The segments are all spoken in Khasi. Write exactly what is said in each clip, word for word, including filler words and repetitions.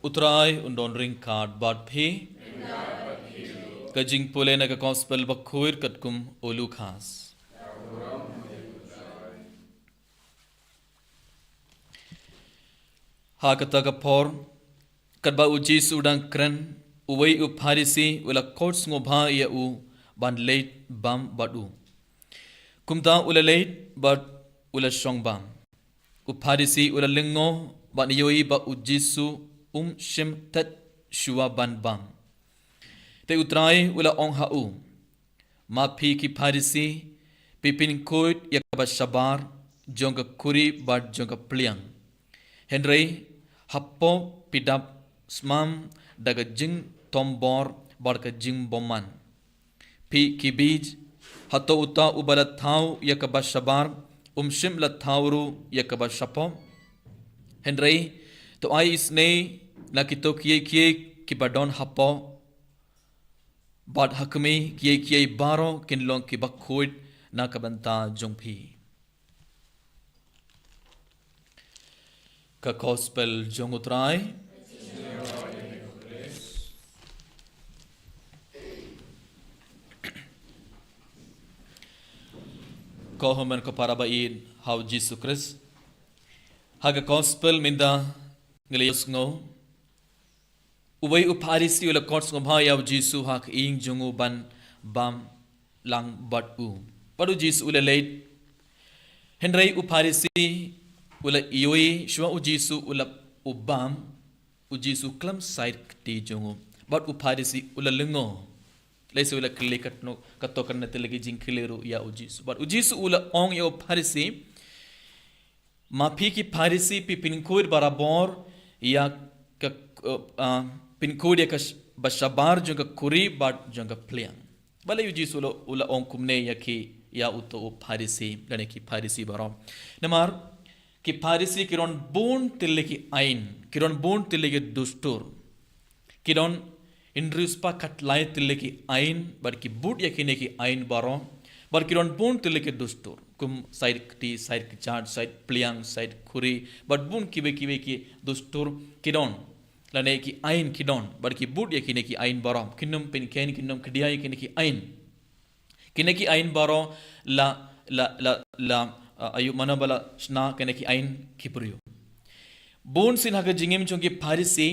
U Trai un don ryngkat bad phi. Ka jingpule na ka Gospel bakhuid katkum u Lukas. Ha kata ka por, katba u Jisu u dang kren, uwei u Pharisi u la khot sngewbha ïa u ban leit bam bad u. Kumta u la leit bad u la shong bam. U Pharisi u la lyngngoh bad ïohi ba u Jisu um shym thied shuwa ban bam. Te u Trai u la ong ha u, "Ma phi ki Pharisi, phi pynkhuid ïa kaba shabar jong ka khuri bad jong ka pliang. Hynrei hapoh phi dap smam da ka jingtombor bad ka jingbymman. Phi ki bij, hato uta uba la thaw ïa kaba shabar um shym la thaw ruh ïa kaba shapoh? Hynrei to ai isynei na kito kiei kiei kiba don hapoh, bad ha khmih, kiei kiei baroh kin long kiba khuid na ka bynta jong phi." Ka Gospel jong u Trai. Ko hynmen ko para ba ïeit ha u Jisu Khrist. Ha ka Gospel mynta ngi la ïohsngew, uwei u Pharisi u la khot sngewbha ïa u Jisu ha ka ïing jong u ban bam lang bad u. Bad u Jisu u la leit. Hynrei u Pharisi u la ïohi shuwa u Jisu u la, u bam, u Jisu u khlem shait kti jong u. Bad u Pharisi u la lyngngoh. Lehse u la kylli katno, kato katne tylli ki jingkylli ruh ïa u Jisu. Bad u Jisu u la ong ïa u Pharisi, "Ma phi ki Pharisi phi pynkhuid barabor ïa ka, uh, uh, pynkhuid ïa ka sh-, ba shabar jong ka khuri bad jong ka pliang." Balei u Jisu u la, u la ong kumne ïa ki, ïa uto u Pharisi, lane ki Pharisi baroh? Namar ki Pharisi ki don bun tylli ki aiñ, ki don bun tylli ki dustur. Ki don hynriew spah khatlai tylli ki aiñ, bad ki bud ïa kine ki aiñ baroh, bad ki don bun tylli ki dustur. Kum shait kti, shait kjat, shait pliang, shait khuri, bad bun kiwei kiwei ki dustur ki don. Lane ki aiñ ki don, bad ki bud ïa kine ki aiñ baroh. Kin ym pynkheiñ, kin ym khdia ïa kine ki aiñ. Kine ki aiñ baroh la, la, la, la, uh, aïu mano ba la shna kine ki aiñ ki briew. Bun sien ha ka jingim jong ki Pharisi,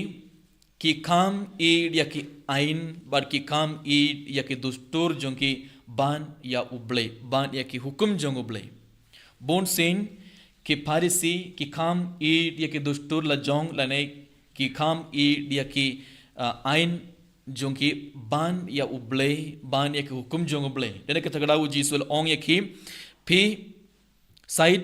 ki kham ïeit ïa ki aiñ, bad ki kham ïeit ïa ki dustur jong ki ban ïa u Blei, ban ïa ki hukum jong u Blei. Bun sien ki Pharisi, ki kham ïeit ïa ki dustur la jong lane ki kham ïeit ïa ki, uh, aiñ jong ki ban ïa u Blei, ban ïa ki hukum jong u Blei. Dei na kata ka daw u Jisu u la ong ïa ki, phi shait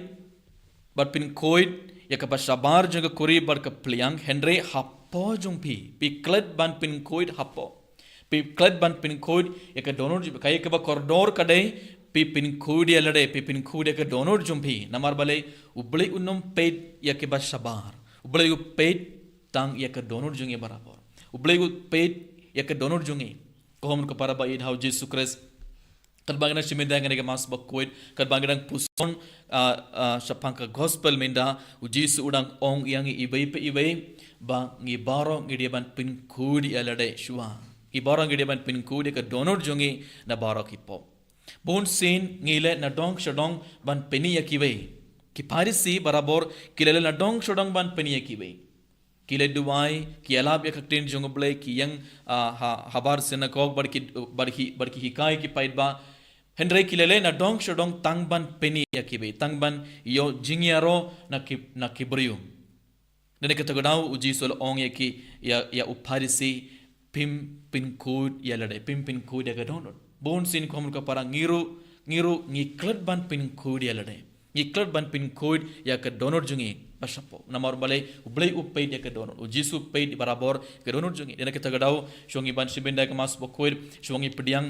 bad pynkhuid ïa kaba shabar jong ka khuri bad ka pliang, hynrei hapoh jong phi, phi klet ban pynkhuid hapoh. Phi klet ban pynkhuid ïa ka dohnud jong phi, kaei kaba kordor ka dei, phi pynkhuid ïa lade, phi pynkhuid ïa ka dohnud jong phi. Namar balei? U Blei um peit ïa kaba shabar. U Blei u peit tang ïa ka dohnud jong ngi barabor. U Blei u peit ïa ka dohnud jong ngi. Ko hynmen ko para ba ïeit ha u Jisu Khrist. Katba ngi dang shim bynta ïa kane ka Mass bakhuid, katba ngi dang puson, ah, ah, shaphang ka Gospel mynta, u Jisu u dang ong ïa ngi iwei pa iwei, ba ngi baroh ngi dei ban pynkhuid ïa lade shuwa. Ngi baroh ngi dei ban pynkhuid ïa ka dohnud jong ngi na baroh ki pop. Bun sien ngi leh nadong shadong ban pyni ïa kiwei. Ki Pharisi barabor ki la leh nadong shadong ban pyni ïa kiwei. Ki leh duwai, ki ïalap ïa ka ktien jong u Blei, ki ïeng, ah, ha, habar synagog, bad ki, bad ki, bad ki hikai ki paidbah. Hynrei ki la leh nadong shadong tang ban pyni ïa kiwei, tang ban ïoh jingïaroh na ki, na ki briew. Dei na kata ka daw u Jisu u la ong ïa ki, ïa, ïa u Pharisi, phim pynkhuid ïa lade, phim pynkhuid ïa ka dohnud. Bun sien ko hynmen ko para ngi ruh, ngi ruh ngi klet ban pynkhuid ïa lade. Ngi klet ban pynkhuid ïa ka dohnud jong ngi ba shapoh. Namar balei? U Blei u peit ïa ka dohnud. U Jisu u peit barabor ïa ka dohnud jong ngi. Dei na kata ka daw shuwa ngi ban shim bynta ïa ka Mass bakhuid, shuwa ngi pdiang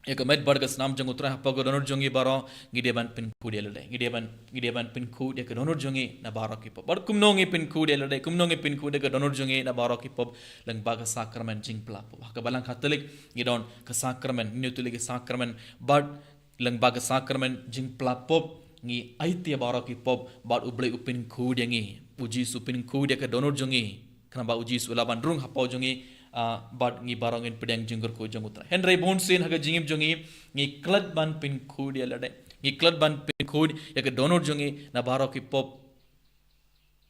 ïa ka met bad ka snam jong u Trai, hapoh ka dohnud jong ngi baroh ngi dei ban pynkhuid ïa lade. Ngi dei ban, ngi dei ban pynkhuid ïa ka dohnud jong ngi na baroh ki pop. Bad kumno ngi pynkhuid ïa lade, kumno ngi pynkhuid ïa ka dohnud jong ngi na baroh ki pop? Lyngba ka sakramen jingpyllait pop. Ha ka Balang Katholik ngi don ka sakramen, hynñiew tylli ki sakramen, bad lyngba ka sakramen jingpyllait pop ngi aiti ïa baroh ki pop, bad u Blei u pynkhuid ïa ngi. U Jisu u pynkhuid ïa ka dohnud jong ngi. Khnang ba u Jisu u lah ban rung hapoh jong ngi, ah, bad ngi baroh ngin pdiang jingkyrkhu jong u Trai. Hynrei bun sien ha ka jingim jong ngi, ngi klet ban pynkhuid ïa lade. Ngi klet ban pynkhuid ïa ka dohnud jong ngi na baroh ki pop.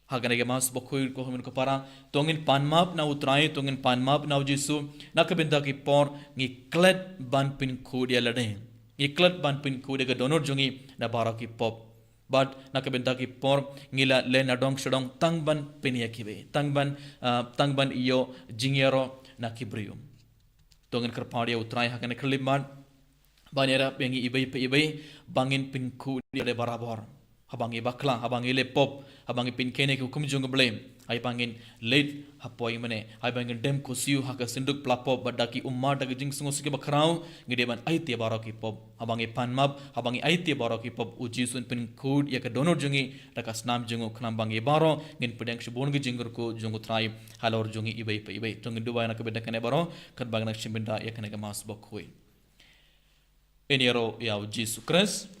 Ha kane ka Mass bakhuid ko hynmen ko para, to ngin pan map na u Trai, to ngin pan map na u Jisu, na ka bynta ki por ngi klet ban pynkhuid ïa lade. Ngi klet ban pynkhuid ïa ka dohnud jong ngi na baroh ki pop. Bad na ka bynta ki por ngi la leit na dong sha dong tang ban pynïaid kiwei, tang ban, ah, tang ban ïoh jingïaroh na ki briew. To ngin kyrpad ïa u Trai ha kane ka khyllipmat ban ïarap ïa ngi iwei pa iwei ba ngin pynkhuid ïa lade barabor. Haba ngi bakla, haba ngi leh pop, haba ngi pynkynmaw ïa ki hukum jong u Blei, ai ba ngin leit hapoh ïing mane, ai ba ngin dem khuslai ha ka synduk pla pop bad da ki ummat, da ki jingsngewsih kiba khraw, ngi dei ban aiti ïa baroh ki pop. Haba ngi pan map, haba ngi aiti ïa baroh ki pop, u Jisu un pynkhuid ïa ka dohnud jong ngi da ka snam jong u, khnang ba ngi baroh ngin pdiang shibun ki jingkyrkhu jong u Trai halor jong ngi iwei pa iwei. To ngin duwai na ka bynta kane baroh, katba ngi nang shim bynta ïa kane ka Mass bakhuid. Ngin ïaroh ïa u Jisu Khrist.